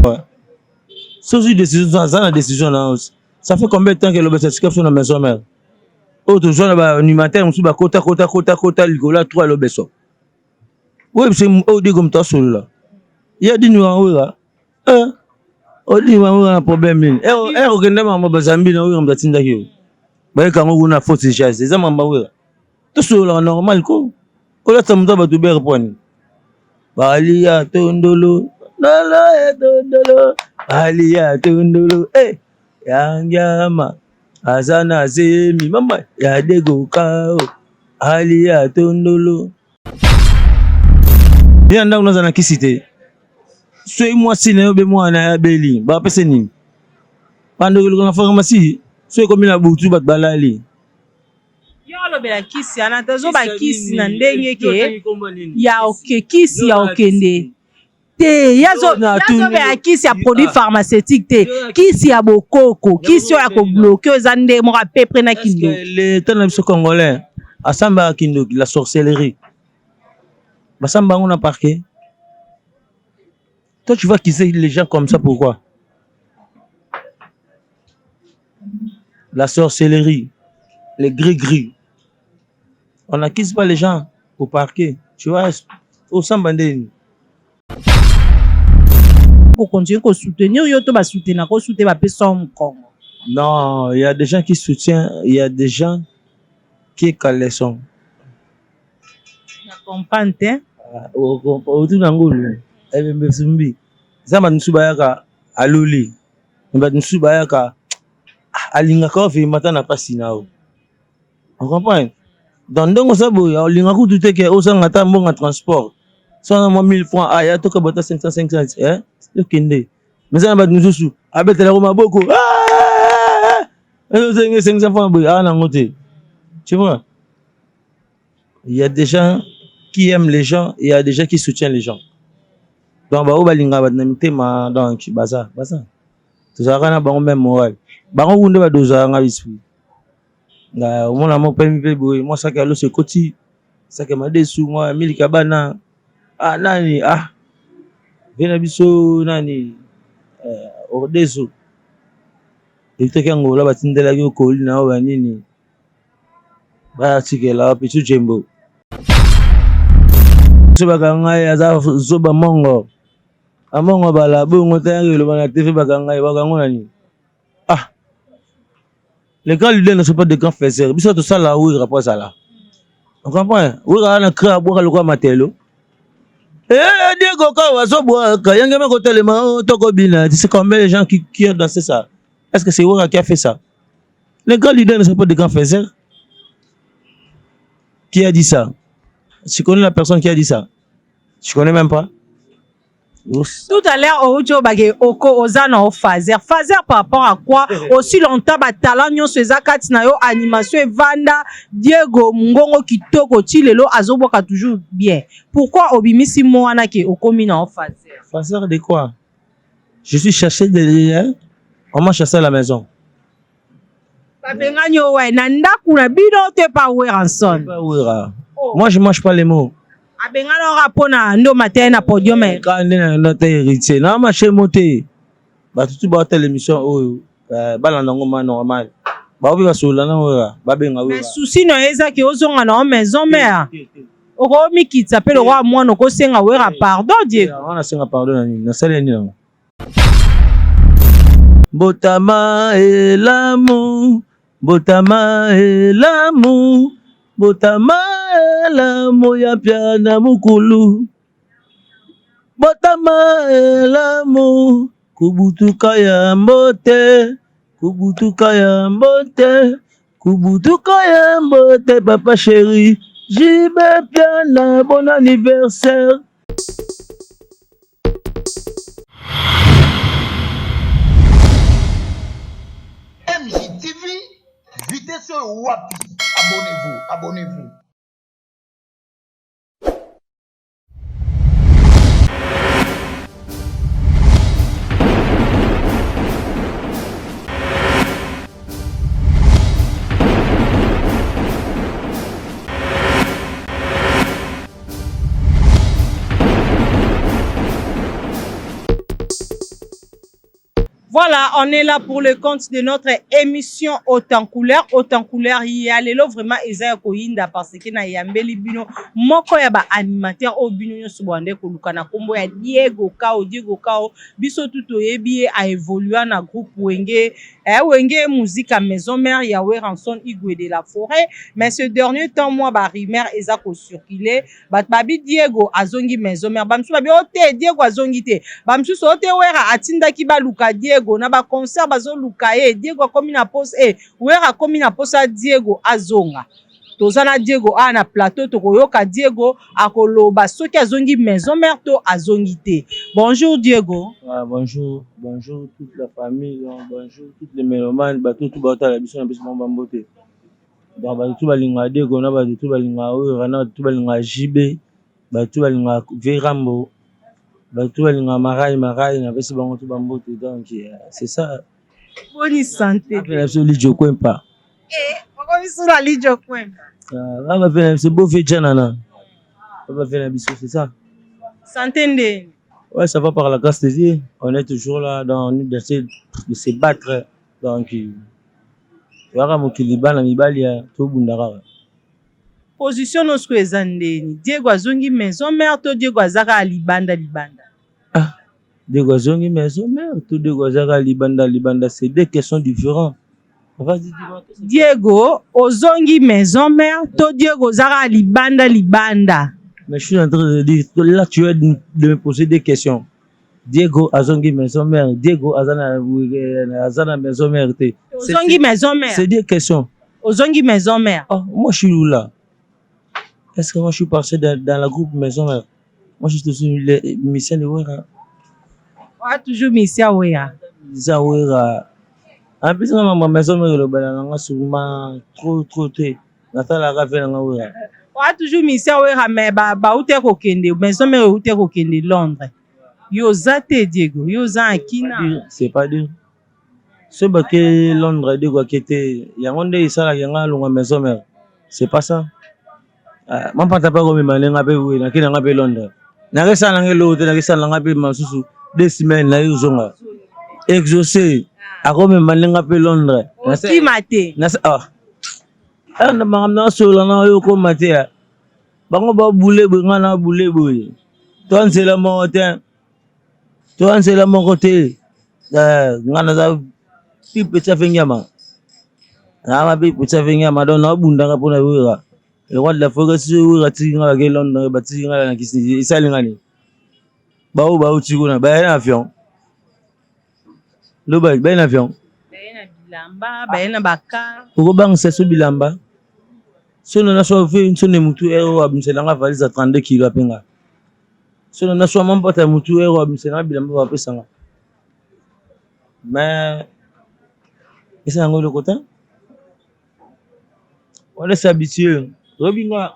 pas. Soki décision, aza na décision na yo. Ça fait combien de temps que Lobeso atika biso na maison mère? Oyo tozwa na baanimateur mosusu bakota kota kota kota likolo ya 3 Lobeso. Oyo biso oyo Diego moto asolola. Ye adini wera. Eh, odini wera na problème nini? Eh, okende makambo bazambi na wera moto atindaki yo. Bayeka yango kuna fausse chasse. Eza makambo wera. Tosololaka normal ko. Olata moto ya bato bere mpo nini? Balia tondolo, lala ya tondolo, balia tondolo, eh, yangiama, aza na zemi, mama ya degokao, alia tondolo. Ye na ndako naza na kisi te. Soki mwasi na yo be mwana na ye abeli, bapesa nini? Bandeko na pharmacie, soki ekomi na butu bato balali. Yo olobela kisi wana tozoba kisi na ndenge ke ya oke kisi ya okende te yazobela kisi ya produit pharmaceutique te, kisi ya bokoko, kisi oyo ya kobloquer, oyo eza ndenge moko apepre na kindoki. Leta na biso congolais asambaka kindoki, la sorcellerie, basamba yango na parquet. Toi, tu vas accuser les gens comme ça, pourquoi? La sorcellerie, les gris-gris, on n'accuse pas les gens au parquet, tu vois. Osamba ndeni? Kocontinuer kosoutenir yo to basoutenaka osu te, bapesa yo mokongo? Non, il y a des gens qui soutiennent, il y a des gens qui caleçon. Na comprendre te. Otuna ngulu ebembe sumbi. Eza bato mosusu bayaka aluli, bato mosusu bayaka alingaka ovima ata na mpasi na yo, ocomprendre? Donc ndenge oza boye, olinga kutu te ke ozanga ata mbongo ya transport. So wana mwa 1000 francs, aya toka bata 500 500, eh, okende. Mais eza na bato mosusu abetelako maboko, ozenge 500 francs boye, aa nango te, tu vois. Il y a des gens qui aiment les gens, il y a des gens qui soutiennent les gens. Donc bao balingaka bato na mitema, donc baza baza tozalaka na bango même moral. Bango ku nde badozalaka nga biso nga omona mo pemi mpe boye, mwa saki ya loso ekoti, saki ya madesu, mwa milika bana, ah nani, ah vie na biso nani, eh, ordeso ekitaki Angola, batindelaki okoli na oyo banini batikela pichu jembo so bakanga ye, aza zoba mongo amongo bala bongo te, yaki eloba na TV, bakanga ye, bakango na nini? Ah, les grands leaders ne sont pas de grands faiseurs. Biso tosala Wera po azala, on comprend? Wera na cra abwaka lokola matelo. Eh, Diego Kao azobwaka yange moko telema tokobina. Tu sais combien de gens qui ont dansé ça? Est-ce que c'est Wera qui a fait ça? Les grands leaders ne sont pas de grands faiseurs. Qui a dit ça? Tu connais la personne qui a dit ça? Tu connais même pas. Tout à l'heure outi obake oko oza na ofaser faser par rapport à quoi? Aussi longtemps batalent nyonso eza kati na yo, animation evanda, Diego mongongo kitoko, ti lelo azobwaka toujours bien, pourquoi obimisi mo wana ke okomi na ofaser? Faser de quoi? Je suis chassé de, on m'a chassé à la maison. Babengani yo wa na ndako na bino te pa Werrason? Pas Wera. Moi, je mange pas les mots. Abengani oka mpona nde omata na podium? Ka nde na te héritier na marché mo te. Bato tu baotala émission oyo, balanda yango ma normal, bao mpe basolola na Wera, babenga Wera. Mais souci na yo ezaki ozonga na yo maison mère, okomikitisa mpe lokola mwana, okosenga Wera pardon, Diego? Wana nasenga pardon na nini? Nasali nini yango? Mbotama elamu, mbotama elamu, mbotama elamu ya pia na mokulu, botama elamu kubutuka ya mbote, kubutuka ya mbote, kubutuka ya mbote, papa chéri JB Mpiana, bon anniversaire. MJTV, vitesse oyo wapi? Abonnez-vous, abonnez-vous. Voilà, on est là pour le compte de notre émission Autant Couleur. Autant Couleur, ya lelo vraiment eza ya koyinda parce que na yambeli bino moko ya ba animateur oyo bino nyonso bwande koluka na kombo ya Diego Kao. Diego Kao, biso tu toyebi ye, a évolué na groupe Wenge, Wenge Musica Maison Mère ya Werrason Igwe de la Forêt. Mais ce dernier temps, moi, ba rumeur eza ko circuler. Bato babi Diego azongi Maison Mère. Ba misusu babi o te, Diego azongi te. Ba misusu o te, Wera atindaki baluka Diego na baconcert, bazoluka ye. Diego akomi na posa e Wera akomi na posa Diego azonga. Toza na Diego awa na plateau, tokoyoka Diego akoloba soki azongi Maison Mère to azongi te. Bonjour Diego. Ah, bonjour, bonjour toute la famille, donc, bonjour toutes les mélomanes, bato tout baotala biso na biso moko bambote. Donc bato tout balingaka Diego, na bato tout balingaka Wera, na bato tout balingaka JB, bato tout balingaka Verambo, bato tout balingaka Marai Marai, napesi bango tout bambote. Donc c'est ça. Boni santé? Ape na biso Lijo Kwempa. Okomi sula Lijo Kwempa. Baba pe na biso Bofe Janana. Baba pe na biso, c'est ça. Santé ndeni? Ouais, ça va par la grâce de Dieu. On est toujours là dans de se battre. Donc, toyaka mokili bana mibali ya tobunda kaka. Position no sikoyo eza ndeni? Diego azongi Maison Mère to Diego aza kaka libanda libanda? Ah, Diego azongi Maison Mère to Diego azaka libanda libanda, c'est deux questions différentes. Vas-y, dis-moi. Diego ozongi Maison Mère to Diego oza kaka libanda libanda? Mais je suis en train de dire, là tu viens de me poser des questions. Diego azongi Maison Mère, Diego azana Maison Mère te. Ozongi Maison Mère? C'est deux questions. Ozongi Maison Mère? Oh, moi je suis où là? Est-ce que moi je suis passé dans la groupe Maison Mère? Moi je suis toujours le musicien de Wera. Oa toujours musicien Wera? Musicien Wera. En plus, nga ma Maison Mère elobela nanga sûrement trop trop te. Natalaka ve nanga Wera. Oa toujours musicien Wera, mais baute kokende Maison Mère, eute kokende Londres, yo oza te. Diego, yo oza na kina. C'est pas dire soki bake Londres, Diego ake te. Yango nde esalaka yanga alongwa Maison Mère, c'est pas ça. Ah, mampata mpe akomema ndenge mpe boye, nake nanga mpe Londres, nakesala nanga eloko te, nakesala nanga mpe masusu 2 semaines, naye kozonga exaucé, akomema ndenge mpe Londres. Okima te? Ah, makambo nasola na oyo okoma te ya bango babule boye, ngai na bule boye, toa nzela moko te, toa nzela moko te. Ngai naza pipe tia fe ngiama, naa pipe tia fe ngiama, donc naobundaka mpona Wera, le roi de la forêt. Soki Wera tiki ngai bake Londres, batiki ngai na kisi, esali ngai nini? Bao bauti kuna, baye na avion, loba baye na avion. Baye na bilamba, baye na bakar. Okobangisa so bilamba sono na so ve nsone mutu ero abimiselanga valise ya 32 kilo, apenga sono na so mampata ya mutu ero abimiselanga bilamba bapesanga, mais esa yango eloko te. On est s'habitué. Oyebi nga,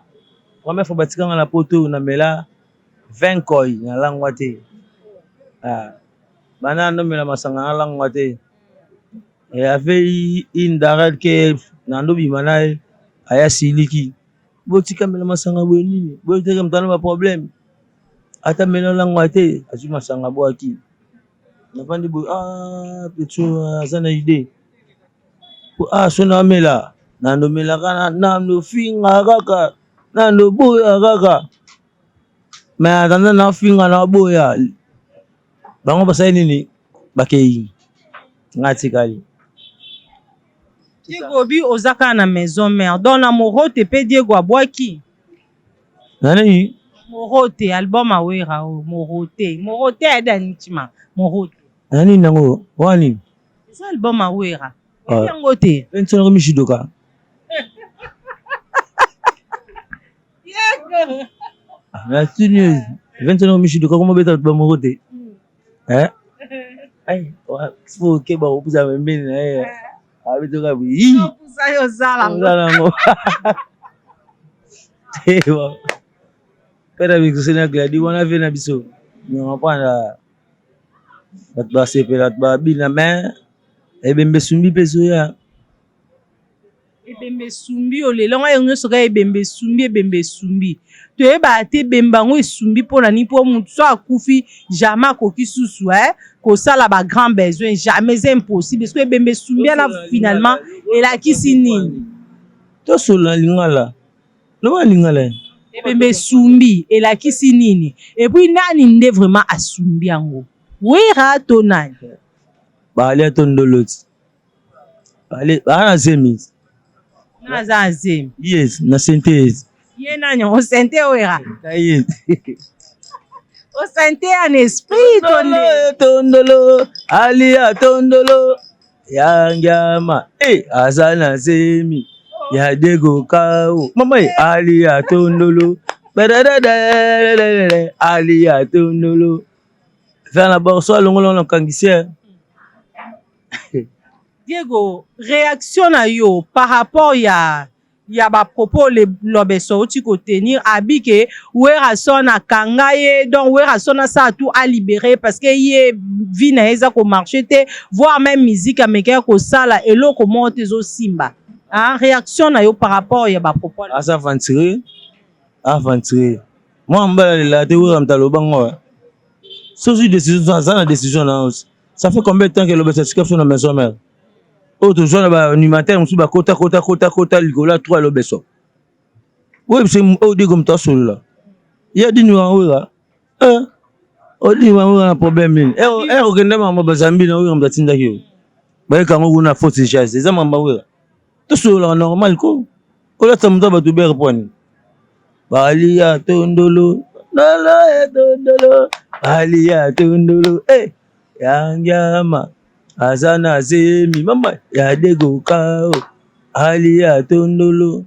première fois batikanga na poto, namela 20 koi, nalangwa te. Ah. Bana nomela masanga, nalangwa te. Et avait une darel ke nandobima na ye, aya siliki, botikamela masanga boye nini, boyeteke moto ana baproblème, ata mela olangwa te. Azwi masanga, bwaki, navandi boye. Ah, petit aza na idée. Ah, so namela, nandomelaka, nandofinga kaka, nandoboya kaka, mais atanda nafinga, naboya, bango basali nini? Bakei, nga tikali. Diego obi oza kaka na Maison Mère, donc na Morote mpe Diego abwaki? Na nini? Morote, album awera oyo, Morote, Morote ayeda ntima Morote. Na nini yango wana nini? Eza album awera. Oyebi yango te? Ntionako mishidoka. Diego. Natuni, 21 mishidoka komobeta bato bamoko te. Fo okeba kopusa pembeni na ye, abetoka boye. Opusa yo, ozala. Ozala yango mpe na biso na Gladi wana ve na biso comprendre, bato basepela, bato babina, mais ebembe esumbi mpe ezoya. Ebembe esumbi oyo lelo yango nyonso kaka ebembe esumbi, ebembe esumbi. Toyebaka te ebembe yango esumbi mpona nini, mpo motu so akufi jamais akoki susu kosala ba grand besoin, jamais, eza impossible. Parce que ebembe esumbi wana finalement elakisi nini? Tosolola lingala, loba lingala. Ebembe esumbi elakisi nini? Et puis nani nde vraiment asumbi yango, Wera to nani? Balia to ndolo ti baa na zemi. Na aza na zemi? Yes, na sente. Ye nani osente Wera? Ye. Osente en esprit to nde? Tondolo alia tondolo yangiama e aza na zemi ya Dego Kao mama e alia tondolo badadadadadada alia tondolo fer na borso alongolo na kangisi. Diego, réaction na yo par rapport ya bapropos Lobeso outi kotenir, abi ke Werason akanga ye, donc Werason asala tout alibéré parce que ye vie na ye eza komarche te, voire même musique amekaki kosala eloko moko te ezosimba. Ah, réaction na yo par rapport ya bapropos? Aza aventurier, aventurier. Mwana mobali alelaka te. Wera moto alobango soki décision aza na décision na yo. Ça fait combien de temps que Lobesa tika biso na Maison Mère, oyo tozwa na baanimateur mosusu bakota kota kota kota likolo ya 3 Lobeso oyo biso oyo Diego moto asolola ye adini wango. Wera odini wango, wera na problème nini? Ere okende makambo bazambi na Wera moto atindaki yo, bayeka yango kuna fausse chasse. Eza makambo Wera, tosololaka normal ko olata moto ya bato bere pwani. Balia tondolo lolo ya tondolo balia tondolo eh yangiama aza na zemi mama ya Dego Kao alia tondolo.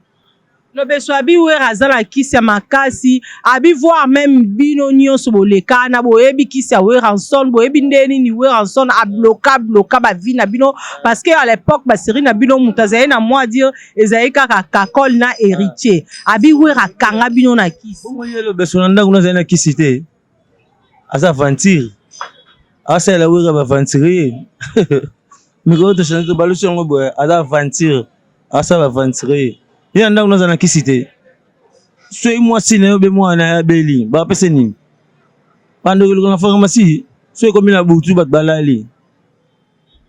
Lobeso abi Wera aza na kisi ya makasi, abi voire même bino nyonso boleka na boyebi kisi ya Werrason, boyebi nde nini Werrason abloka bloka bavie na bino, parce que à l'époque basérie na bino moto azali na mwa dire ezali kaka Kakol na Héritier. Abi Wera akanga bino na kisi. Bongo ye Lobeso na ndako nazali na kisi te, aza aventure, asalela Wera baaventurier. Mikolo tochange, tobalusi yango boye, aza aventure, asala aventurier. Ye na ndako naza na kisi te. Soki mwasi na yo be mwana na ye abeli, bapesa nini? Bandeko eluka na pharmacie soki ekomi na butu, bato balali.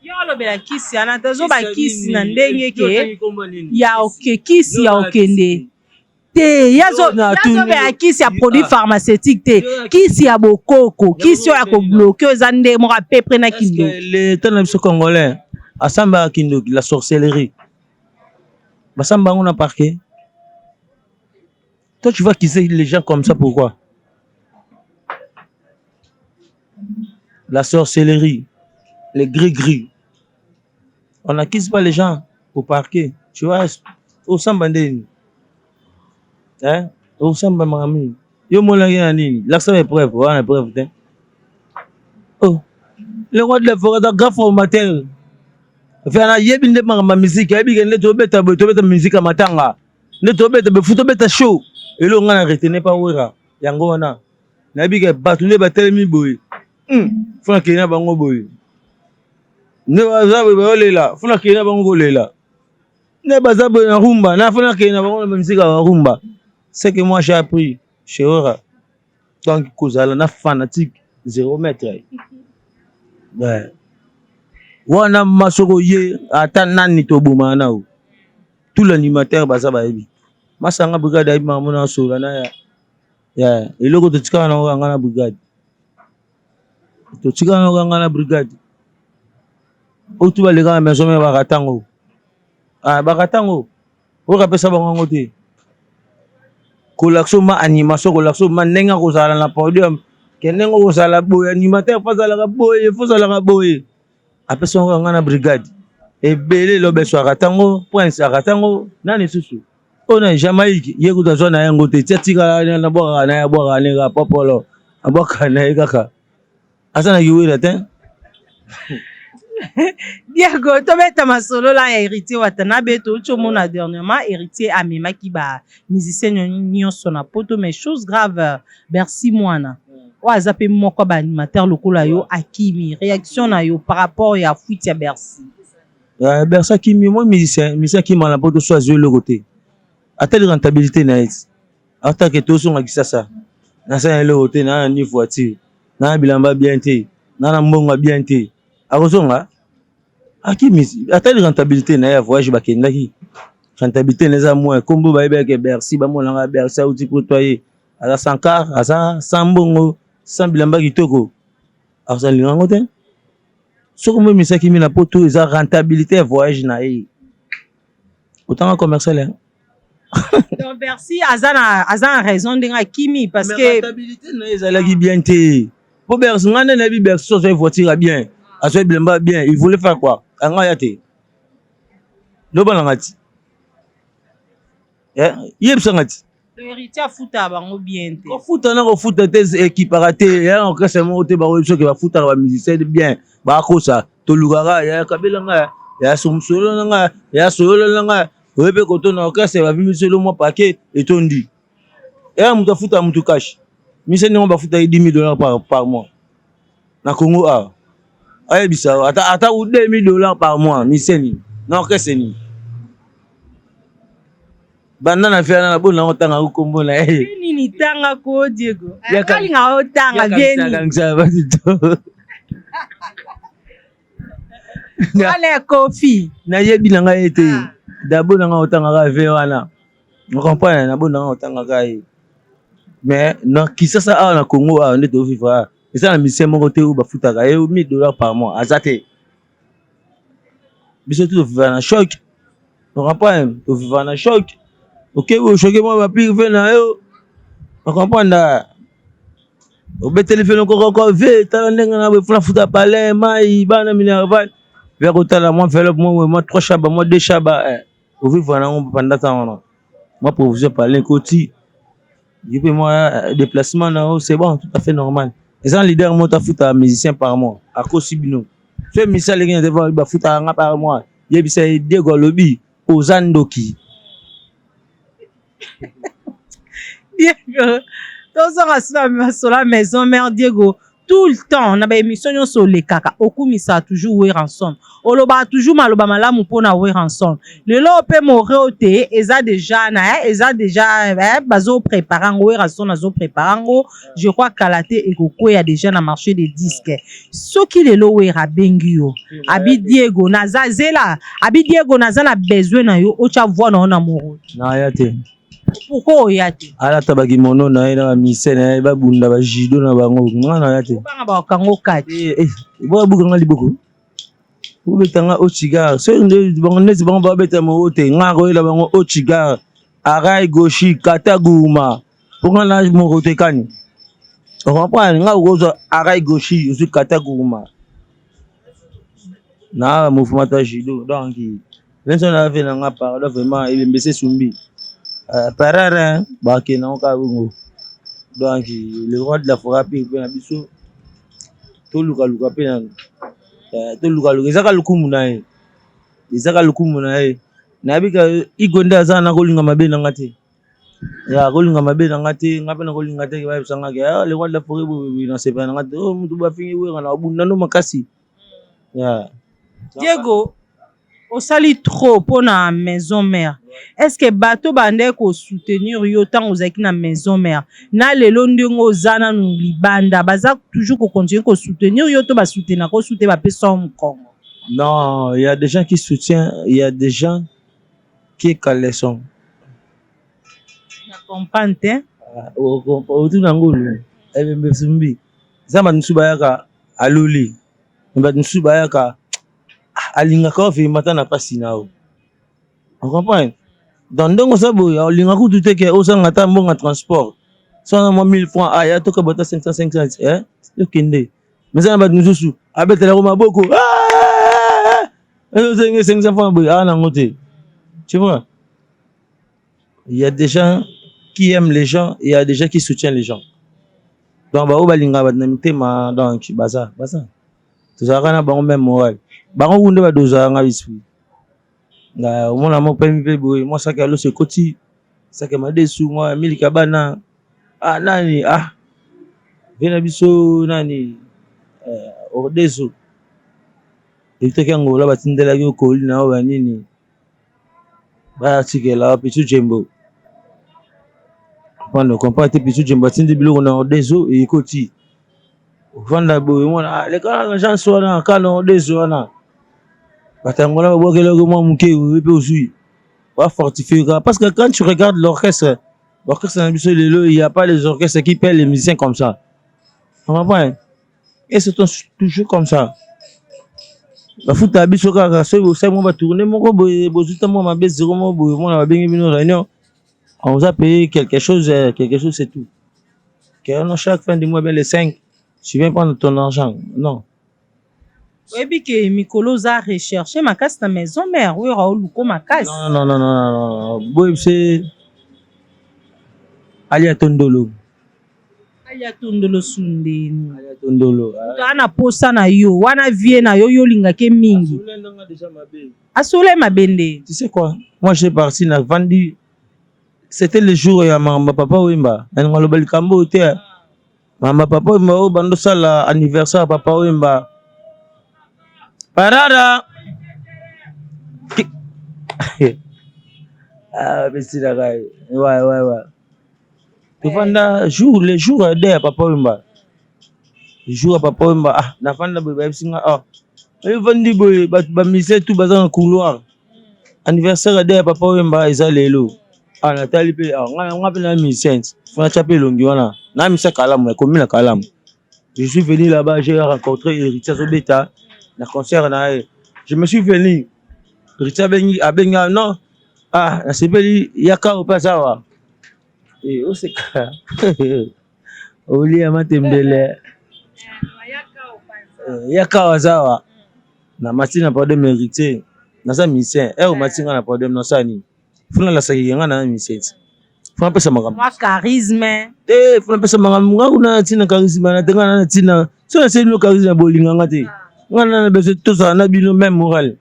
Yo olobela kisi wana, tozoba kisi na ndenge ke ya oke kisi ya okende te, yazobela kisi ya produit pharmaceutique te, kisi ya bokoko, kisi oyo ya kobloquer, oyo eza nde moko apepre na kindoki. Leta na biso congolais asambaka kindoki, la sorcellerie, basamba yango na parquet. Toi, tu vas accuser les gens comme ça, pourquoi? La sorcellerie, les gris-gris, on n'accuse pas les gens au parquet, tu vois? Osamba ndeni, hein? Osamba makambo nini? Yo monaki na nini? Lakisa épreuve wana, épreuve te. Oh, le roi de la forêt, grand formateur. Fe nayebi nde makambo ya musique, ayebi ke nde tobeta boye, tobeta musique ya matanga, nde tobeta boye, fu tobeta show. Eloko ngai na retenir pa Wera yango wana, nayebi ke bato nde batelemi boye, fo nakende na bango boye, nde baza boye bayolela, fo nakende na bango kolela, nde baza boye na rumba na, fo nakende na bango na musique ya rumba. C'est que moi j'ai appris chez Wera, donc kozala na fanatique zéro mètre, ouais. Wana ma soko ye ata nani tobomana na o tout l'animateur baza bayebi masanga brigade, ayebi makambo na osola na ya ya eloko. Totikala nango kanga na brigade, totikala nango kanga na brigade oyo tu baleka na Maison Mère, bakatango, ah, bakatango oyo kapesa bango yango te. Kolakisa ma animation, kolakisa ma ndenge akozala na podium, ke ndenge okozala boye, animateur fo azalaka boye, fo ozalaka boye. Apesa yango kanga na brigade ebele. Lobeso akatango, Prince akatango, nani susu oyo na Jamaïque, ye kutu azwa na yango te. Tia tika nabwakaka na ye, abwakaka ne kaka popolo, abwakaka na ye kaka, aza na kiwela te. Diego, tobeta masolo la ya Héritier Watanabe. Touti omona dernièrement Héritier amemaki bamusicien nyonso na Poto, mais chose grave, Bercy Mwana oyo aza mpe moko ya baanimateur lokola yo akimi. Réaction na yo par rapport ya fuite ya Bercy? Bercy akimi. Moi, musicien, musicien akima na poto, so azwi eloko te, atali rentabilité na ye ti atake tozonga Kisasa, nasala eloko te, naa na ni voiture, naa na bilamba bien te, naa na mbongo ya bien te, akozonga. Akimi, atali rentabilité na ye ya voyage bakendaki, rentabilité na eza moins. Kombo bayebaki Bercy, bamonanga Bercy auti poto, ye aza sans car, aza sans mbongo, sans bilamba kitoko, akosalinga yango te. Soki omomisaki mi na poto, eza rentabilité ya voyage na ye. Otanga commercial, hein? Donc Bercy aza na raison ndenge akimi, parce que rentabilité na ye ezalaki bien te. Po Bercy, nga nde nayebi Bercy, so azwaki voiture ya bien, azwaki bilamba ya bien, il voulait faire quoi? Anga ya te, loba nanga ti yebisanga ti. Héritier afuta bango bien te. Kofuta na kofuta te ekipaka te. Ya na orchestre moko te bakoyebi soki bafutaka bamusicien bien. Bakosa tolukaka ya kabela nga, ya solo na nga, ya solo na nga. Oye mpe koto na orchestre, bavimi solo mwa paquet etondi eya. Moto afuta motu cash, musicien ndenge bafutaki 10 000 dollars par mois na Congo awa, ayebisa ata 2 000 dollars par mois, musicien nini na orchestre nini? Banda na fia na bona otanga kombo na ye. Nini? Tanga ko, Diego. Alinga otanga bien. Kangisa basi to. Wana ya Kofi. Nayebi na ngai ete dabo na ngai otangaka ve wana, ocomprendre? Nabo na ngai otangaka ye, mais na Kisasa awa, na Congo awa nde tovivre awa, eza na musicien moko te oyo bafutaka ye 1000 dollars par mois, aza te. Biso tu tovivre na choc, ocomprendre? Tovivre na choc. Okebi ochoke mwa bapire ve na yo, ocomprendre? Obeteli fe nokokoko ve, tala ndenge na boye, futa palin, mai, bana minerval ve, kotala mwa enveloppe, mwa 3 shaba, mwa 2 shaba, ovivre nango pendant temps wana, mwa provision palin ekoti yo mpe mwa déplacement na yo, c'est bon, tout à fait normal. Eza na leader moko afuta musicien par mois, akosi bino. So musicien aleki na te, bafutaka nga par mois, yebisa ye Diego alobi oza ndoki. Diego, tozonga so na masolo ya Maison Mère. Diego, tout le temps na baémission nyonso olekaka, okumisaka toujours Werrason, olobaka toujours maloba malamu mpona Werrason. Lelo mpe moreo te, eza déjà na eza déjà bazoprépare yango, Werrason azoprépare yango, je crois kala te ekokweya déjà na marché de disque. Soki lelo Wera abengi yo, abi Diego naza zela, abi Diego naza na besoin na yo, otya voix na yo na moro. Naya te. Pourquoi oya te? Alata bakimono na ye na bamise na ye, babunda bajudo na bango, nga na ya te. Obanga bakango kati. Babukanga liboko, obetanga o cigare, soki bango neti bango babeta moko te, nga koyela bango o cigare, arai goshi kata guma, mpo nga na moko te kani ocomprendre. Nga okozwa arai goshi, ozwi kata guma na mouvement ta judo. Donc Vincent na ve nanga, pardon, vraiment ebembese esumbi parare, bakende yango kaka bongo. Donc le roi de la forêt mpe na biso tolukaluka mpe nano, tolukaluka, ezaka lokumu na ye, ezaka lokumu na ye. Nayebi ka Igo nde aza na kolinga mabe nanga te, ya kolinga mabe nanga te, nga mpe nakolinga te. Bayebisanga ke le roi de la forêt boye, nasepela nanga te. Mutu bafingi Wera na obunda ndo makasi ya. Diego, osali trop mpona Maison Mère. Est ce que bato bandeki kosoutenir yo ntango ozalaki na Maison Mère, na lelo ndenge oza nanu libanda, baza toujours kocontinue kosoutenir yo to basoutenaka osu te, bapesa yo mokongo? Non, il y a des gens qui soutiennent, il y a des gens qui caleçon. Na comprendre te. Otuna ngulu ebembe sumbi, eza bato mosusu bayaka aluli, bato mosusu bayaka alingaka ovima ata na mpasi na yo, ocomprendre? Donc ndenge oza boye, olinga kutu te ke ozanga ata mbongo ya transport, so na mwa 1000 francs, aya toka bata 500 500, okende. Mais eza na bato mosusu abetelako maboko, ozenge 500 francs boye, aa nango te. Tu vois, il y a des gens qui aiment les gens, il y a des gens qui soutiennent les gens. Donc baoyo balingaka bato na mitema, donc baza tozalaka na bango même moral, bango ku nde badozalaka nga biso. Nga omona mo pemi mpe boye, mwa saki ya loso ekoti, saki ya madesu, mwa milika bana, ah nani, ah ve na biso nani, ordeso. Eutaki Angola, batindelaki yo koli na yo banini, batikela Pichu Djembo. Comprendre, comprendre te. Pichu Djembo atindi biloko na Ordezo, ekoti. Ovanda boye, mwana leka na agence wana, ka na Ordezo wana, bato Angola babwakelaki mwa moke oyo mpe ozwi bafortifie kaka. Parce que quand tu regardes l'orchestre, orchestre na biso lelo, il y a pas les orchestres qui paient les musiciens comme ça, on comprend? Et c'est toujours comme ça. Bafuta biso kaka soki bosali mwa batournée moko boye, bozwi mwa mabe zéro moko boye, mona babengi bino réunion, on vous a payé quelque chose, quelque chose, c'est tout. Que non, chaque fin du mois, bien les 5, tu viens prendre ton argent, non. Oyebi ke mikolo oza recherche makasi na Maison Mère oyo aoluko makasi. Non, non, non, non, non, non. Boye c'est Alia Tondolo. Aya Tondolo sundeni. Alia Tondolo. Moto na posa na yo wana, vie na yo, yo olingaki mingi, asole mabe nde. Tu sais quoi, moi j'ai parti na vandi, c'était le jour ya mamba Papa Wemba. Nalinga loba likambo oyo te, mamba Papa Wemba oyo bandosala anniversaire ya Papa Wemba. Parara. Ah, besilaka. Ouais. Tovanda jour, le jour ya de ya Papa Wemba, jour ya Papa Wemba. Ah, navanda boye, bayebisi nga, ah, evandi boye, bato bamusicien tout baza na couloir, anniversaire ya de ya Papa Wemba eza lelo. Ah, natali mpe, ah, nga mpe na musicien, fo natya mpe elongi wana na misa kalamu ekomi na kalamu. Je suis venu là-bas, j'ai rencontré Héritier azobeta na concert na ye. Je me suis venu, Héritier abengi, abengi, non, ah, nasepeli, yaka mpe aza awa. Oseka, olia matembele, yaka awa, aza awa. Na mati na podium, Héritier, naza musicien ere omati nga na podium, nasala nini? Funa nalasaki nga na musicien, funa napesa makambo. Mwa charisme. Te, funa napesa makambo. Nga kuna na ntina charisme na te, nga na ntina so naseli bino charisme, bolinga nga te. Nga na besoin tozala na bino même moral.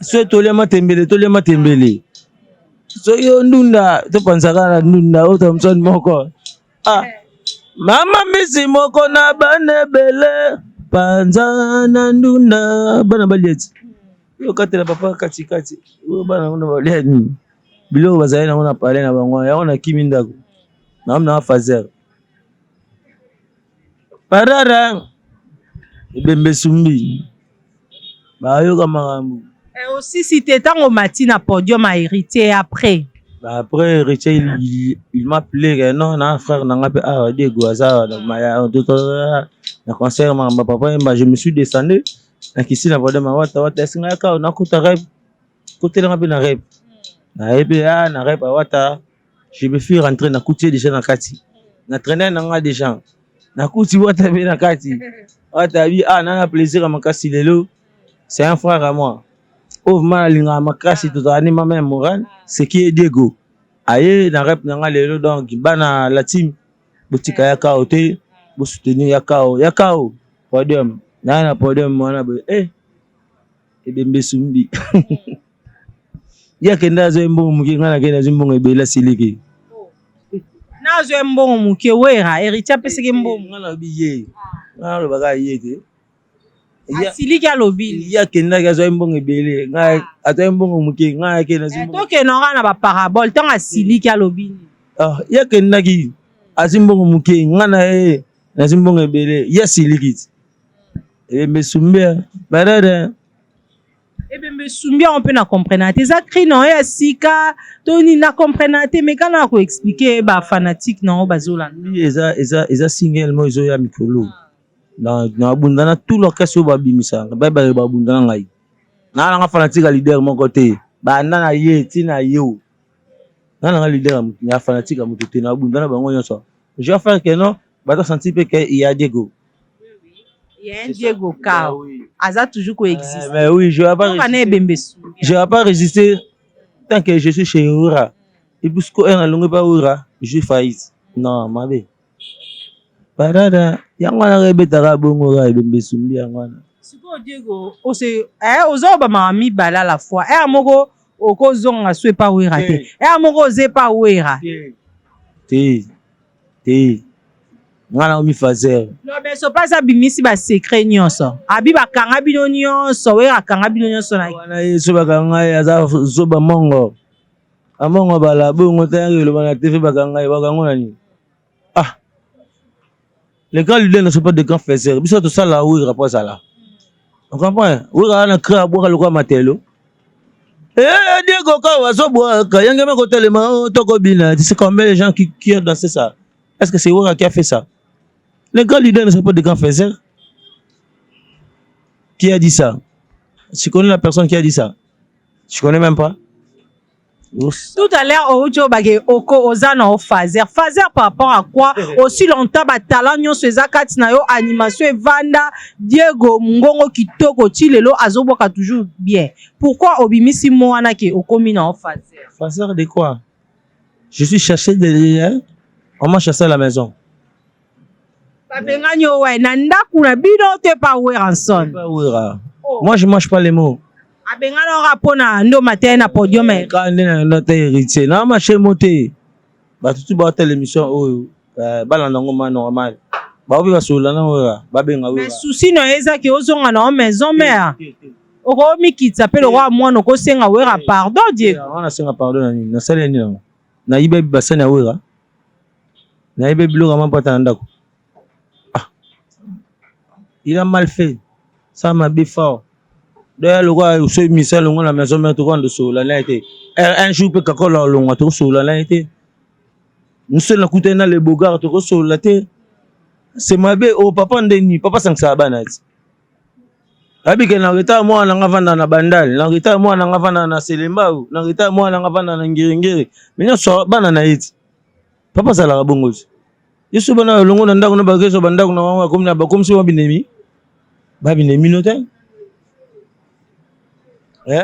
So tolia matembele, tolia matembele. Soki yo ndunda, topanzaka na ndunda oyo Thomson moko. Ah, mama mbisi moko na bana ebele, panza na ndunda, bana balia ti oyo katela papa katikati oyo, bana kuna balia nini? Biloko bazali nango na pale na bango yango. Nakimi ndako naomi nanga fazer parara, ebembe esumbi, bayoka makambo. Osisi te, ntango mati na podium ya Héritier, après? Après Héritier, il m'a appelé que non, na frère nanga mpe awa, Diego aza na concert makambo Papa Wemba. Je me suis descendu, nakisi na podium, awata wata esinga yaka, nakota rep, kotelanga mpe na rep, nayebi a na rep awata. Je me suis rentré, nakuti ye déjà na kati na traîner nanga déjà, nakuti wata mpe na kati. Wata abi, ah, nana plaisir ya makasi lelo, c'est un frère à moi oyo vraiment nalingaka makasi, tozala ni mama ya moral, ce qui est Diego aye na rep na nga lelo. Donc bana la team, botika yakao te, bosoutenir yakao, yakao podium naya na podium wana boye. Eh, ebembe esumbi, ye akende azwa mbongo moke, ngai nakende azwi mbongo ebele, asiliki. Nazwa mbongo moke, Wera, Héritier apesaki mbongo. Ngai nalobi ye, ngai nalobaka ye te. Asiliki, alobi. Ye akendaki azwaki mbongo ebele, ngai azwaki mbongo moke, ngai akende azwi mbongo. Tokende kaka na baparabole. Ntango asiliki, alobi nini? Ah, ye akendaki azwi mbongo moke, ngai na ye nazwi mbongo ebele, ye asiliki ti ebembe esumbi barere. Ebembe esumbi yango mpe na comprendre te, eza cri na yo ya sika to nini? Na comprendre te, mais kana na koexpliquer bafanatiques na yo bazolanda. Eza single moko ezoya mikolo na bunda na tout l'orchestre oyo babimisaka, bayebaka babunda na ngai. Naa nanga fanatique ya leader moko te, banda na ye ntina yo, nga nanga leader ya fanatique ya moto te. Nabunda na bango nyonso, je vais faire que non, bato sentir mpe ke ya Diego. Il y a un Diego Kao. Aza toujours coexiste. Mais oui, je vais pas résister. Je vais pas résister tant que je suis chez Oura. Et puis, ce qu'on a longue pas Oura, je suis faillite. Non, mabe. Parara, yango wana ebetaka bongo kaka, ebembe esumbi yango wana. Sikoyo Diego, ose oza obamaka mibale à la fois. Ere moko okozonga so epa Wera te, ere moko oza epa Wera. Te, te. Nga na omi fazer. Lobeso mpasi abimisi basecret nyonso, abi bakanga bino nyonso, Wera akanga bino nyonso na Wana ye so bakanga ye, aza zoba mongo amongo bala bongo te. Yaki eloba na TV, bakanga ye, bakango na nini? Ah, les grands leaders ne sont pas des grands faiseurs. Biso tosala Wera po azala, on comprend. Wera na cri abwaka lokola matelo. Eh, Diego Kao azobwaka yangema kotelema tokobina. Tu sais combien de gens qui ont dansé ça? Est-ce que c'est Wera qui a fait ça? Les grands leaders ne sont pas des grands faiseurs. Qui a dit ça? Tu connais la personne qui a dit ça? Tu connais même pas. Tout à l'heure outi obake oko oza na ofaser faser par rapport à quoi? Aussi longtemps batalent nyonso eza kati na yo, animation evanda, Diego mongongo kitoko, ti lelo azobwaka toujours bien. Pourquoi obimisi mo wana ke okomi na ofaser? Faser de quoi? Je suis chassé de, on m'a chassé à la maison. Babengani yo wa na ndako na bino te pa Werrason? Pas Wera. Moi, je mange pas les mots. Abengani oka mpona nde omata ye na podium? Ka nde na te héritier na marché mo te. Bato tu baotala émission oyo, balanda yango ma normal, bao mpe basolola na Wera, babenga Wera. Mais souci na yo ezaki ozonga na o maison mère, okomikitisa mpe lokola mwana, okosenga Wera pardon, Diego? Wana nasenga pardon na nini? Nasali nini yango? Nayiba basani ya Wera? Nayiba biloko ya mapata na ndako? Ah, il a mal fait ça, mabe fort. Doya lokola so misa longo na maison mère, tokanda tosolola na ye te. Un jour mpe kakola olongwa, tokosolola na ye te. Mosu nakutani na le Bogard, tokosolola te. C'est mabe o papa ndeni papa asangisaka bana ti abike na retard. Mwana nanga vanda na Bandale, na retard. Mwana nanga vanda na Selembao, na retard. Mwana nanga vanda na Ngiringiri. Me nyonso bana na ye ti papa azalaka bongo ti ye so bana elongo na ndako na bakeso bandako na bango bakomi na bakomisi babinemi babinemi no te.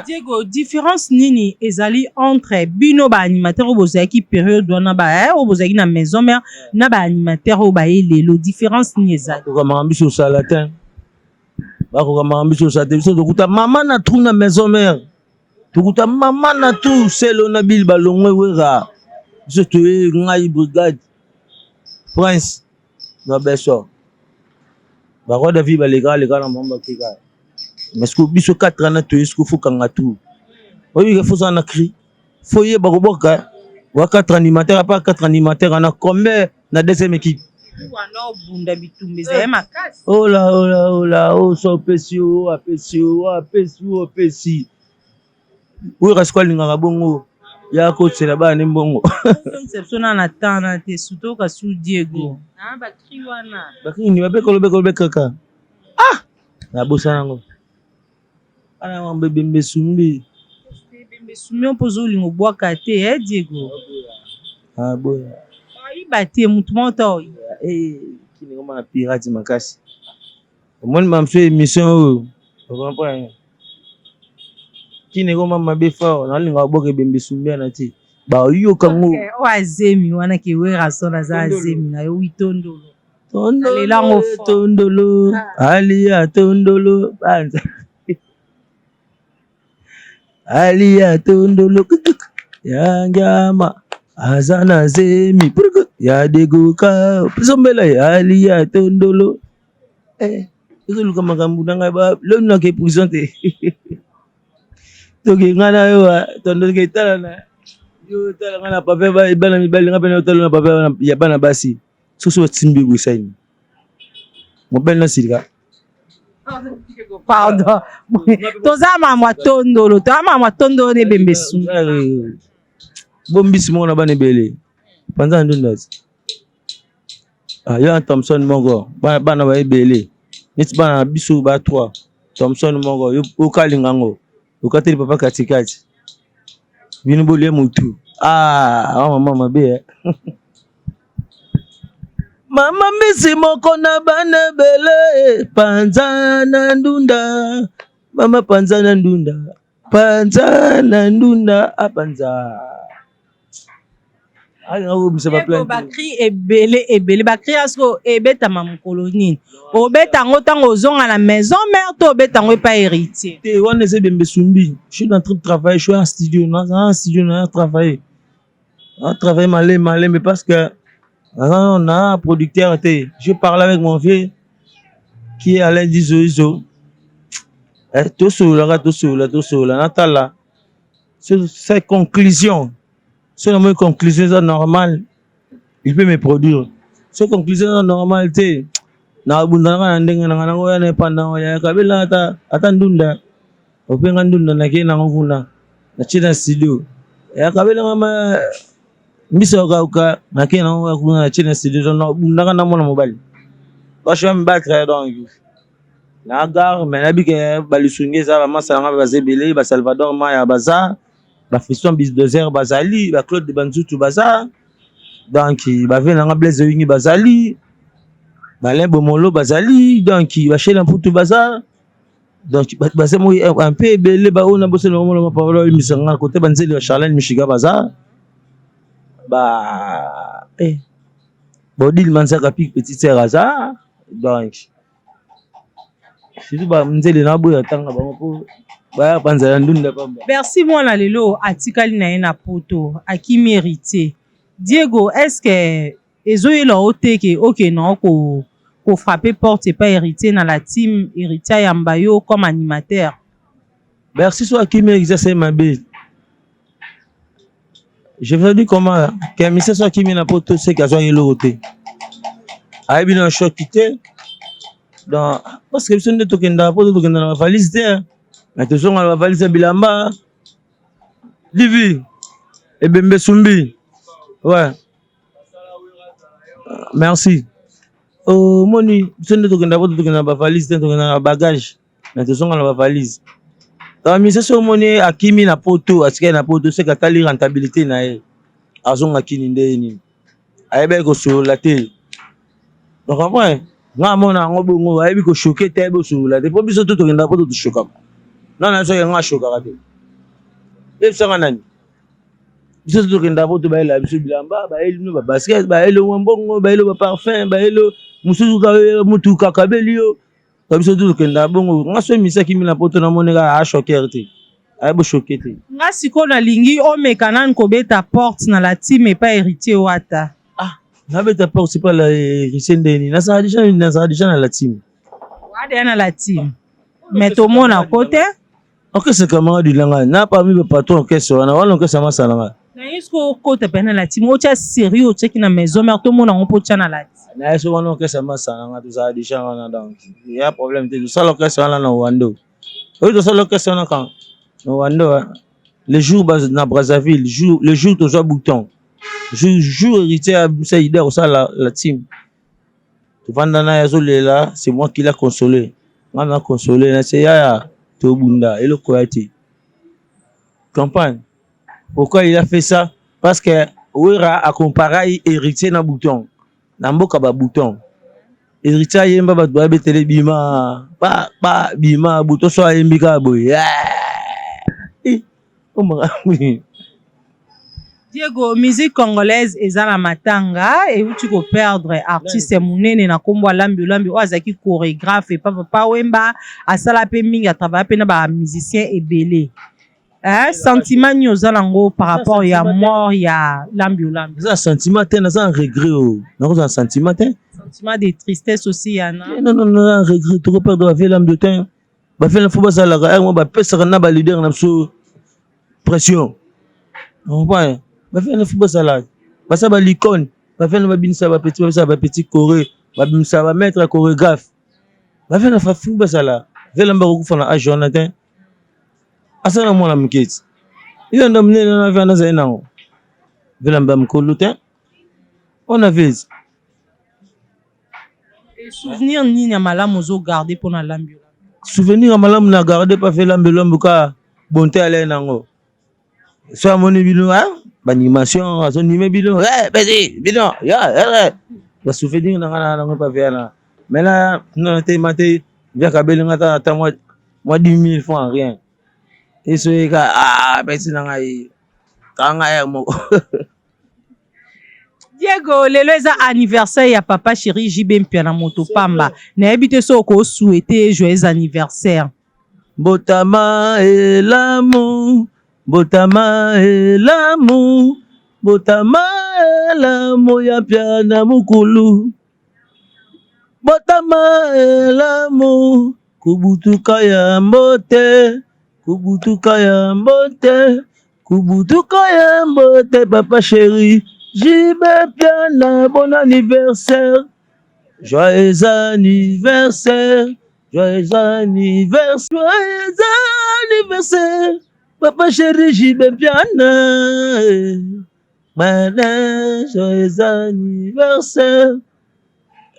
Diego, différence nini ezali entre bino baanimateur oyo bozalaki période wana, oyo bozalaki na maison mère, na baanimateur oyo baye lelo? Différence nini ezali? Bakokamaka biso osala te, bakokamaka biso osala te. Biso tokuta mama na trou na maison mère, tokuta mama na trou selo na bili balongwe Wera. Biso toye, ngai, Brigade, Prince na beso, baroi David baleka leka na bango bakeka. Mais siko biso 4 wana toye siko, faut kanga trou. Oyebi ke faut zala na cri, faut yeba koboka wa 4 animateur. Apa 4 animateur wana, combien na deuxième équipe? Wana obunda bitumba ezali makasi. Ola ola ola, o so opesi, o apesi, o apesi, o apesi. Oyo siko alingaka bongo ya kotisela bana ne mbongo. Biso na temps na te, surtout kasi Diego bacri wana. Bakini babekolo bekolo bekaka. Ah, nabosana yango ana mambo ebembe esumbi. Ebembe esumbi mpo ozolinga obwaka te, e Diego? Aboya. Oyiba te, mutu moko ta oyiba. Kini koma na pirate makasi. Omoni mamosu émission oyo, ocomprendre? Kini ekoma mabe fort. Nalinga obwaka ebembe esumbi wana te, bayoka ngo. Oyo azemi wana ke Werrason aza azemi na yo witondolo. Tondolo, tondolo alia, tondolo banza alia, tondolo yangiama aza na zemi ya degoka sombela alia tondolo. Ezoluka makambo na ngai lobi nake prison te. Toke ngai na yo tondo ke tala na yo, tala ngai na pape bana mibali, ngai mpe na yo tala na pape ya bana basi. Soso batimbi boyesani mobali na silika. Pardon, toza mama tondolo, toza mama tondolo na ebembe esungi. Bombisi moko na bana ebele panza na ndondo ati yo na Thomson moko, bana ba ebele neti bana na biso ba 3 Thomson moko. Yo okalinga yango, okateli papa katikati, bino bolie motu. Ah, mama mabe. Mama mbisi moko na bana ebele, panza na ndunda, mama panza na ndunda, panza na ndunda, apanza alinga kobimisa baplainte. Bacri ebele ebele, bacri asko ebetama mokolo nini? Obeta yango ntango ozonga na maison mère to obeta yango epai héritier? Te, wana eza ebembe esumbi. Je suis en train de travailler, je suis en studio, naza en studio, na travailler, na travailler malembe malembe parce que Naza na producteur te. Je parle avec mon vieux qui est Alain Dizo Izo. Eh, tosololaka, tosolola, tosolola, natala c'est conclusion. So namoni conclusion eza normal, il peut me produire. So conclusion eza normal te, nabundanaka na ndenge nanga nango ya na epanda ya kabela ata ndunda openga ndunda, nakei nango kuna, natie na studio ya kabelanga ma miso okauka, nakei nango kuna, natie na studio. Donc nabundaka na mwana mobali, je vais me battre. Donc na gare, mais nayebi ke balisungi eza bamasa nanga, baza ebele, basalvador Maya baza, bafiston bisdozer bazali, baclaude Banzutu baza, donc bave nanga Blaise Oyingi bazali, balin Bomolo bazali, donc bashela Mputu baza, donc baza moi un peu ebele. Baoyo na bosala omona mapavolo oyimisanga kote banzeli ya Charlene Michiga baza, ba Bodile Manzaka Pik petite sœur aza. Donc surtout banzeli na boya ntanga bango mpo baya panzala ndunda pamba. Merci. Mwana lelo atikali na ye na Poto, akimi Héritier. Diego, est ce que ezoyela o te ke okende o kofrappe porte epai Héritier na la team, Héritier ayamba yo comme animateur? Merci. So akimi Héritier, c'est mabe. Je vous dis comment ke mise so akimi na Poto, seke azwaki eloko te, ayebi na choc te. Donc parce que biso nde tokendaka Poto, tokenda na bavalise te, mais tozonga na bavalise ya bilamba livi ebembe sumbi. Ouais, merci. Omoni, biso nde tokenda Poto, tokenda na bavalise te, tokenda na bagage, mais tozonga na bavalise. Donc mise so omoni akimi na Poto, atikali na Poto, seke atali rentabilité na ye, azonga kini nde nini, ayebaki kosolola te. Donc comprend nga, amona yango bongo, ayebi kochoquer te, ayebi kosolola te, mpo biso to tokenda Poto, toshokaka nana, soki nga ashokaka te, yebisanga nani. Biso to tokenda Poto, bayela biso bilamba, bayeli bino babasket, bayeli mwa mbongo, bayeli baparfum, bayeli mosusu mutuka, kabeli yo. Ka biso to tokenda bongo. Nga so emisaki mi na Poto, namoni kaka achoquer te, ayebi choquer te. Nga sikoyo nalingi omeka nani kobeta porte na la team epai Héritier Wata. Ah, nabeta porte epai la Héritier ndeni? Nazala déjà na la team. Wadeya na la team, mais tomona ko te. Orchestre camarade nanga na parmi bapatron orchestre wana, wana orchestre masala nga. Na ye soki okota pene na la team, otya sérieux, otiaki na maison mare, tomona yango mpo otya na la team. Na ye so wana orchestre masala nga, tozala déjà wana, donc ya problème te. Tosala orchestre wana na Wando oyo, tosala orchestre wana kan na Wando le jour na Brazzaville, jour le jour tozwa bouton, jour Héritier abimisa idée kosala la team, tovanda na ye, azolela, c'est moi qui l'a consolé. Nga na consolé na se yaya, tobunda eloko ya te. Comprendre pourquoi il a fait ça? Parce que Wera akompara Héritier na bouton na mboka, babouton Héritier ayemba, bato bayabetele bima pa pa bima bouton, so ayembi kaka boye. Diego, musique congolaise eza na matanga, euti koperdre artiste monene na nkombo Alambi Olambi, oyo azalaki chorégraphe epa Papa Wemba, asala mpe mingi, atravaille mpe na bamusicien ebele. Sentiment nini oza nango par rapport ya mort ya Lambi Olambi? Eza sentiment te, naza na regret. Oyo nakozala na sentiment te. Sentiment de tristesse aussi yana? Non, non, non, regret. Tokoperdre bavie Lambi te, bavie fo bazalaka ere mo bapesaka na baleader na biso pression, comprend? Bavie na fo bazala, baza balicone, bavie na babinisa bapetit, babisaka bapetit choré, babimisa bamaître ya chorégraphe, bavie na fo bazala. Velambi akokufa na age wana te, aza na mwana moke ti yo ndo monene na vie wana azali nango. Velambi ya mokolo te wana vezi. Souvenir nini ya malamu ozogarde mpona Lambi Olambi? Souvenir ya malamu na garde pa Velambi Olambi ka bonte alai nango. So amoni bino baanimation, azonime bino pesi bino ya basouvenir na nga na nango pa viana. Mais là non, te te viaka belinga ata ata mwa mwa 10 000 francs, rien. Eso eka ah pesi na ngai kanga ya moko. Diego, lelo eza anniversaire ya papa chéri JB Mpiana moto pamba. Nayebi te so okosouhaite joyeux anniversaire. Mbotama elamu, mbotama elamu, mbotama. Elamu ya Mpiana mukulu, botama elamu, kubutuka ya mbote, kubutuka ya mbote, kubutuka ya mbote, papa chéri JB Mpiana, bon anniversaire, joyeux anniversaire, joyeux anniversaire, joyeux anniversaire, papa chéri JB Mpiana. Maintenant, joyeux anniversaire.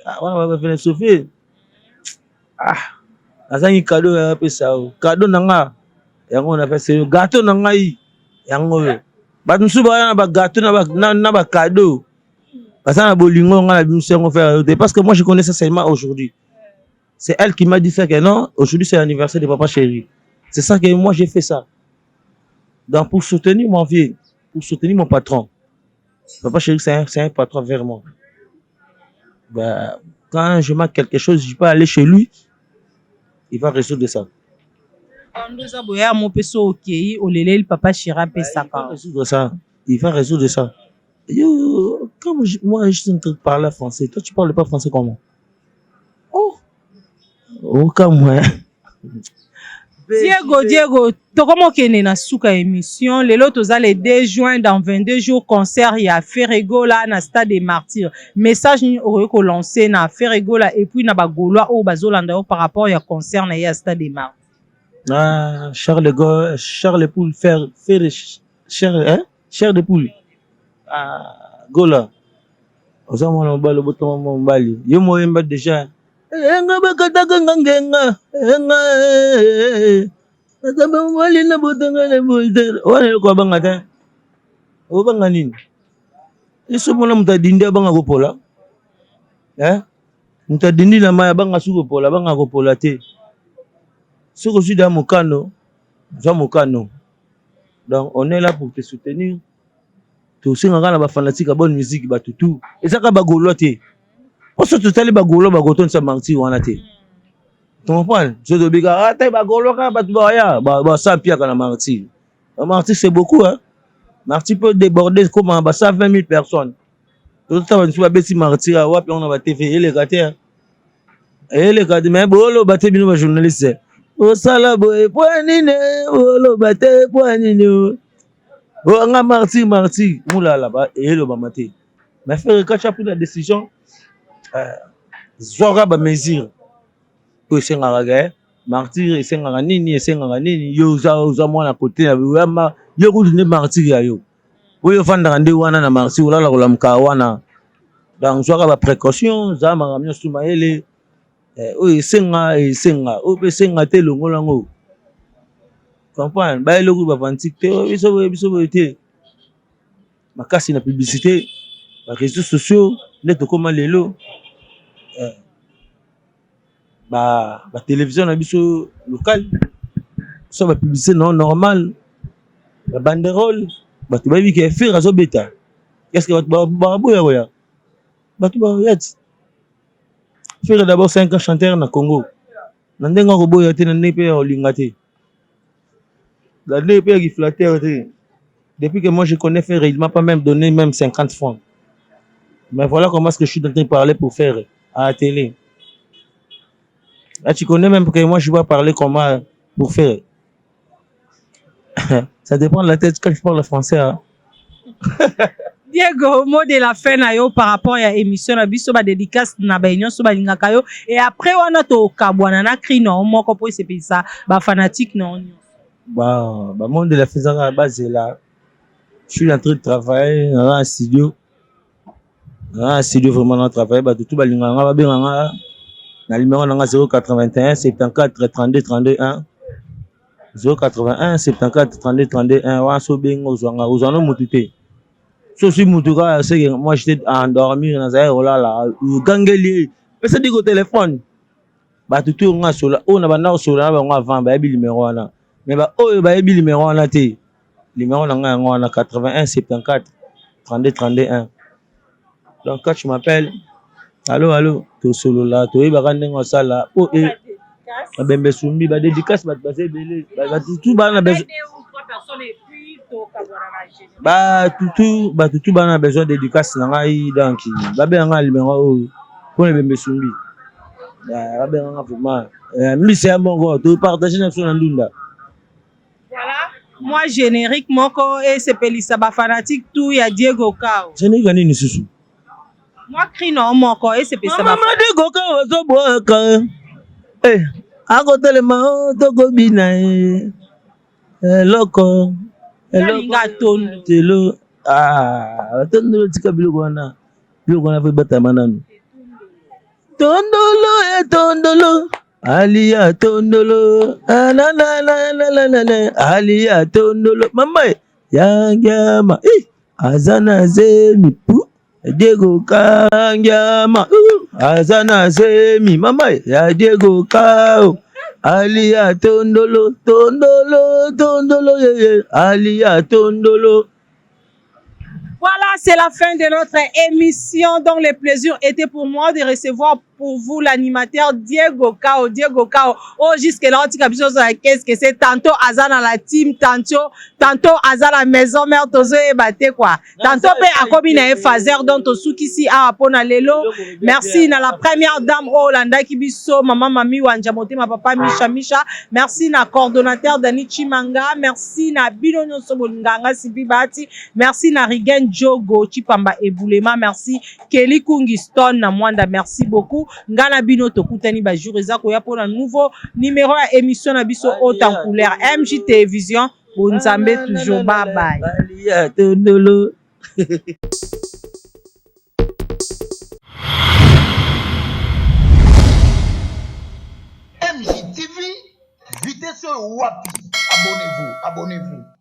Ah, wana baphilosophie. Ah, nazangi cadeau ya apesa yo. Cadeau na nga yango napesa yo, gâteau na ngai yango oyo. Bato mosusu baya na bagâteau na bacadeau, baza na bolingo. Nga na bimisi yango faire yo te, parce que moi, je connais ça seulement aujourd'hui. C'est elle qui m'a dit ça, que non, aujourd'hui, c'est l'anniversaire de papa chéri. C'est ça que moi, j'ai fait ça. Donc, pour soutenir mon vieux, pour soutenir mon patron. Papa chéri, c'est un patron vraiment. Bah, quand je manque quelque chose, je peux aller chez lui, il va résoudre ça. Ando eza boya mo mpe so okei oleleli papa chéri Il va apesaka. Résoudre ça. Il va résoudre ça. Yo, comme moi, je suis en train de parler français, toi, tu parles pas français comment? Oh, oh, comme moi. Diego, Diego, tokoma okende na suka émission. Lelo toza le 2 juin, dans 22 jours, concert ya Ferre Gola na Stade des Martyrs. Message nini okoki kolancer na Ferre Gola et puis na bagaulois oyo bazolanda yo par rapport ya concert na ye ya Stade des Martyrs? Ah, Charles Go, Charles Poule, faire, chair, hein? Chair de poule. Ah, Gola. Oza mwana mobali, obotama mwana mobali. Yo moyemba déjà. Enga bakataka nga ngenga. Enga. Nzambe mobali na botanga na bote. Wana eloko abanga te. Obanga nini? Eso mona moto adindi abanga kopola. Hein? Moto adindi na mai abanga su kopola, abanga kopola te. Soki ozwi da mokano, zwa mokano. Donc, on est là pour te soutenir. Tosengaka na bafanatique ya bonne musique, bato tu, eza kaka bagaulois te. Mposo totali bagaulois bakotonisa Martyrs wana te. Comprendre, so tobika ata bagaulois kaka, bato baya basa mpiaka na Martyrs. Martyrs, c'est beaucoup, hein? Martyrs peut déborder comme ba 120 000 personnes. Totala bato babeti Martyrs wapi yango na batv eleka te, eleka te. Mais booloba te, bino bajournaliste osala boye po nini? Oloba te po nini? Nga Martyrs, Martyrs mulala eyelobama te. Mais frère, quand tu as pris la décision, zwaka bamesure oyo esengaka ke Martyrs esengaka nini, esengaka nini. Yo oza mwana kote yo kutu nde Martyrs ya yo oyo ofandaka nde wana na Martyrs, olala kolamuka wana. Donc, zwaka baprécaution, za makambo nyonso mayele oyo esenga, esenga oyo mpe esenga te, elongola yango. Comprendre, bayeloko bafanatique te, biso boye, biso boye te. Makasi na publicité, baréseaux sociaux nde tokóma lelo, batélévision na biso locale so bapublicité non normal, babanderole, bato bayebi ke Ferre azobeta. Est ce que bato baboya koya? Bato bakoya ti. Ferre d'abord, c'est un grand chanteur na Congo. Na ndenge akoboya te, na ndenge mpe ya kolinga te, na ndenge mpe ya kiflatter te. Depuis que moi, je connais Ferre, il m'a pas même donné même 50 francs. Mais voilà comment est-ce que je suis en train de parler pour Ferre à la télé. Là, tu connais même que moi, je dois parler comment pour Ferre. Ça dépend de la tête quand je parle français, hein. Diego, mot de la fin na yo par rapport ya émission na biso, badédicace na baye nyonso balingaka yo, et après wana tokabwana na cri na yo moko mpo esepelisa bafanatique na yo nyonso. Bah, bah, mot de la fin, la base est là. Je suis en train de travailler dans un studio. Dans un studio, vraiment, on travaille. Bah, tout balinganga, babenganga. Na numéro nanga 081 74 32 32 1, 081 74 32 32 1 wana. So benga, ozwanga, ozwa no motu te. So si motu kaka seke moi, j'étais endormi, nazalaki kolala, ogangeli ye, pesa diko téléphone. Bato tu nga sola oyo na banda kosola na bango avant bayebi numéro wana. Mais baoyo bayebi numéro wana te, numéro na ngai yango wana, 81 74 32 32 1. Donc, quand tu m'appelles, allo allo, tosolola, toyebaka ndenge osala po e babembe sumbi badédicace. Bato baza ebele, bato tu baa na besoin. Batutu batutu bana besoin dédicace na ngai, donc babenga ngai numéro oyo mpona ebembe esumbi. Babenga nga vraiment mbisa ya moko, topartage na biso na ndunda. Voilà, mwa générique moko esepelisa bafanatique tout ya Diego Kao. Générique ya nini susu? Mwa cri na moko esepelisa. Mama Diego Kao azobwaka, akotelema, tokobina eloko. Alinga tondo. Telo tondolo, tika biloko wana, biloko wana fo ebatama nanu. Tondolo e tondolo, alia tondolo, anananananana, alia tondolo, mama yangiama aza na zemi pu Diego Kangiama aza na zemi, mama ya Diego Kao alia tondolo, tondolo, tondolo yeye, alia tondolo. Voilà, c'est la fin de notre émission. Donc, le plaisir était pour moi de recevoir pour vous l'animateur Diego Kao. Diego Kao. Oh, jusque-là, qu'est-ce que c'est? Tantôt, aza dans la team, tantôt, tantôt, aza la maison mère, tozo ebate quoi. Tantôt, pe, akomi na phaser, donc, tosukisi, a, pona lelo. Merci na la première dame, oh, landaki biso, maman Mami Wanja Motema, papa Misha Misha. Merci na coordonnateur Dani Chimanga. Merci na bino nyonso bolinganga Sibi Bati. Merci na Rigen Jogo, Chipamba Ebulema. Merci Kelly Kungi Stone na Mwanda. Merci beaucoup. Ngana bino tokutani ba jour eza koya pona nouveau numéro ya émission na biso haute en couleur MJ Télévision. Bonzambe toujours. Bye bye. Alia tondolo. MJTV, vitesse oyo wapi? Abonnez-vous, abonnez-vous.